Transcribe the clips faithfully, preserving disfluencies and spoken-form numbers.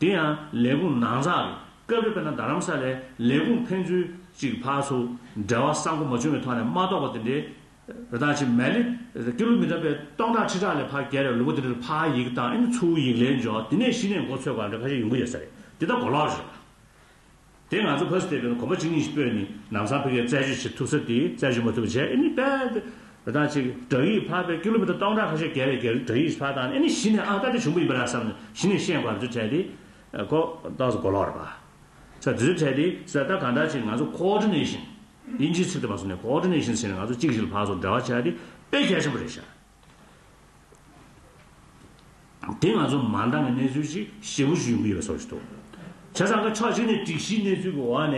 དེ་ཡང་ལས་ཁུངས་ནང་ཚགས་རེད། སྐབས་རེ་དཔེར་ན་རྡ་རམ་ས་ལའི་ལས་ཁུངས་ཕན་ཚུན་གཅིག་ཕར་ཚུར་འབྲེལ་བ་གསར་འགོད་མ་བྱུང་བའི་ཐོག་ནས་མ་གཏོགས་པ་དེ་འདྲའི་རེ་ཐག་ཆེ་མལ་ལེ་ཀི་ལོ་མི་ཊར་པའི་སྟོང་ཕྲག་ཁྲི་ཕྲག་ལས་ཕར་བརྒལ་བའི་ལུང་པ་དེ་འདྲ་ལ་ཕར་ཡིག་བཏང་ཨ་ནི་ཚུར་ཡིག་ལན་འབྱོར་དེ་ནས་གཞི་ནས་མགོ་ཚོས་དགོས་པ་འདྲ་ཁ་ཤས་ཡོང་གི་ཡོད་ས་རེད། དེ་ད་གོ་ལོག་རེད། དེ་ང་ཚོ་ཕ་སི་དེ་བས་ན་གོམ་པ་གཅིག་གཉིས་ཤིག་སྤོས་ནས་ལམ་སང་ཕ་གིར་རྩད་གཅོད་བྱེད་ཐུབ་ས་དེ་རྩད་གཅོད་མ་ཐུབ་པ་བྱས་ཨ་ནི་དཔེ་ད་ཅིག་བསྒྲགས་ཡིག་ཕར་དཔེ་ཀི་ལོ་མི་ཊར་སྟོང་ཕྲག་ཁ་ཤས་བརྒལ་བའི་བརྒལ་བསྒྲགས་ཡིག་ཕར་བཏང་ནས་ཨ་ནི་གཞི་ནས་ཨ་ད་དེ་བྱུང་བ་ཡིན་པ་ར་བསམ་ནས་གཞི་ནས་ཤེས་དགོས་པ་ཚོ་བྲལ་ཏེ་གོ་ཏོག་ཙམ་གོ་ལོག་རེད་པ། ས་དེ་ཚོ་བྲལ་ཏེ་ས་ད་གང་ལྟར་ཅིག་ང་ཚོ་ཀོ་ཨོ་ཌི་ནེ་ཤན་དབྱིན་ཇིའི་ཚིག་དེ་མ་སོང་ནས་ཀོ་ཨོ་ཌི་ནེ་ཤན་ཟེར་ནས་ང་ཚོ་གཅིག་གཅིག་ལ་ཕར་ཚུར་འབྲེལ་བ་བྱས་ཏེ་དཔེ་གལ་ཆེན་པོ་རེད་ཤག་དེ་ང་ཚོ་མ་འདང་གི་གནས་ཚུལ་ཅིག་ཞེ་པོ་ཞིག་ཡོང་གི་ཡོད་པའི་བཟོ་ཞིག་འདུག་བྱས་ཙང་ཀ་ཕྱོགས་གཅིག་ནས་སྒྲིག་གཞིའི་གནས་ཚུལ་གྱི་འོག་ནས་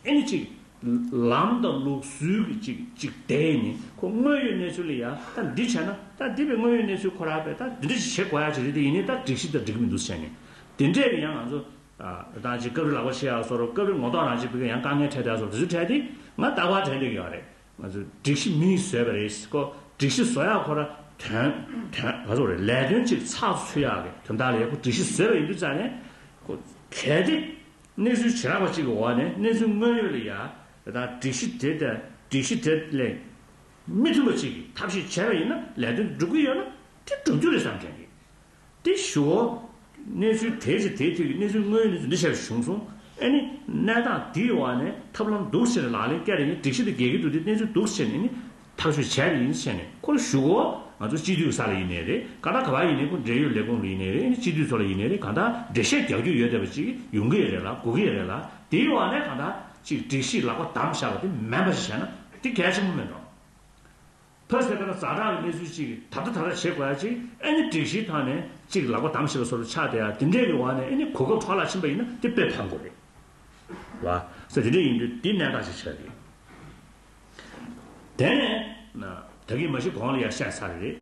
ཨེ་ནི་ཅིག་ལམ་དང་ལུགས་སྲོལ་གྱི་ཅིག་ཅིག་བསྡད་ནས་ཁོ་དངོས་ཡོད་གནས་ཚུལ་ལ་ཡ་ད་འདི་བྱས་ན་ད་འདི་པའི་དངོས་ཡོད་གནས་ཚུལ་ཁོ་རང་པས་ད་འདི་འདྲ་ཞིག་བྱེད་དགོས་ཡ་ཅིག་རེད་དེ་ཡིན་ནའི་ད་སྒྲིག་གཞི་དང་འགྲིག་གི་མི་འདུག་བྱས་ནས་དེ་འདྲས་ཀྱི་ཡང་ང་ཚོ་ཨ་ད་ཅིག་སྐབས་རེ་ལག་པ་ཕྱེ་ཡག་བཟོ་འདྲ་སྐབས་རེ་ངོ་ཐོག་རང་ཅིག་བི་ག་ཡང་དཀའ་ངལ་འཕྲད་བསྡད་བཟོ་འདྲ་དེ་ཚོ་འཕྲད་དེ་ང་རྟག་པར་དྲན་བསྡད་ཀྱི་ཡོད་རེད། ང་ཚོས་སྒྲིག་གཞི་མིས་བཟོས་པ་རེད་ཀོ། སྒྲིག་གཞི་བཟོ་ཡག་ཁོ་ར་དོན་དོན་ག་ཚོད་རེད་ལས་དོན་ཅིག་ཚགས་སུ་ཚུད་ཡག་གི་དོན་དག་ལ་ཡག་པོ་སྒྲིག་གཞི་བཟོས་པ་ཡིན་དུས་ཙང་ནས་ཁོ་གལ་ཏེ་གནས་ཚུལ་ཇེ་ལེགས་པ་ཅིག་གི་འོག་ནས་གནས་ཚུལ་དངོས་ཡོད་ལ་ཡ་ད་སྒྲིག་གཞི་དེ་དང་སྒྲིག་གཞི་དེ་ལས་མི་མཐུན་པ་ཅིག་གི་ཐབས་ཤེས་བྱས་པ་ཡིན་ན་ལས་དོན་འགྲུབ་ཀྱི་ཡོད་ན་དེ་འགྲུབ་རྒྱུ་རེད་བསམ་དྲན་གི། དེ་ཞུ་བ། གནས་ཚུལ་དེ་ཅི་དེའི་ཐད་ཀྱི་གནས་ཚུལ་དངོས་ཡོད་གནས་ཚུལ་འདི་བྱས་པ་བྱུང་སོང་། ཨ་ནི་གནས་སྟངས་འདིའི་འོག་ནས་ཐབས་ལམ་འདུག་ཟེར་ནས་ལག་ལེན་བཀལ་ཡིན་སྒྲིག་གཞི་དེ་འགལ་གྱི་འདུག་དེ་གནས་ཚུལ་འདུག་ཟེར་ནས་ནི་ཐག་གཅོད་བྱས་པ་ཡིན་ཟེར་ནས་ཁོ་ལ་ཞུ་གོ། ང་ཚོ་སྤྱི་འཐུས་ས་ལ་ཡིན་ནའི་རེད་གང་ལྟར་ག་པར་ཡིན་ནའི་ཁོ་འབྲེལ་ཡོད་ལས་ཁུངས་ལ་ཡིན་ནའི་རེད་ཨ་ནི་སྤྱི་འཐུས་ཚོ་ལ་ཡིན་ནའི་རེད་གང་ལྟར་འགྲེལ་བཤད་རྒྱག་རྒྱུ་ཡོད་བསྡད་པ་ཅིག་ཡོང་གི་ཡོད་རེད་ལ་དགོས་ཀྱི་ཡོད་རེད་ལ་དེའི་འོག་ནས་གང་ལྟར་ཅིག་སྒྲིག་གཞི་ལག་པ་བསྡམས་བཞག་པ་དེ་མིན་པ་ཞིག་བྱས་ན་དེ་གལ་ཆེན་པོ་མིན་འགྲོ། ཕ་སེ་ཀ་ན་ཛ་དྲག་གི་གནས་ཚུལ་ཅིག་ད་ལྟ་ད་ལྟ་བྱེད་དགོས་ཡ་ཅིག་ཨ་ནི་སྒྲིག་གཞིའི་ཐོག་ནས་ཅིག་ལག་པ་བསྡམས་བཞག་པ་བཟོ་འདྲ་ཆགས་བསྡད་ཡ་དེ་འདྲས་ཀྱི་འོག་ནས་ཨ་ནི་གོ་སྐབས་འཕྲོ་བརླག་ཕྱིན་པ་ཡིན་ན་དེ་དཔེ་ཕངས་དགོས་རེད་བ། ས་དེ་འདྲས་ཡིན་དུས་འདི་གནད་འགག་ཅིག་ཆགས་རེད། དེ་ནས་ད་གིན་མ་གཞི་གོང་ལ་ཡ་བཤད་ཚར་རེད།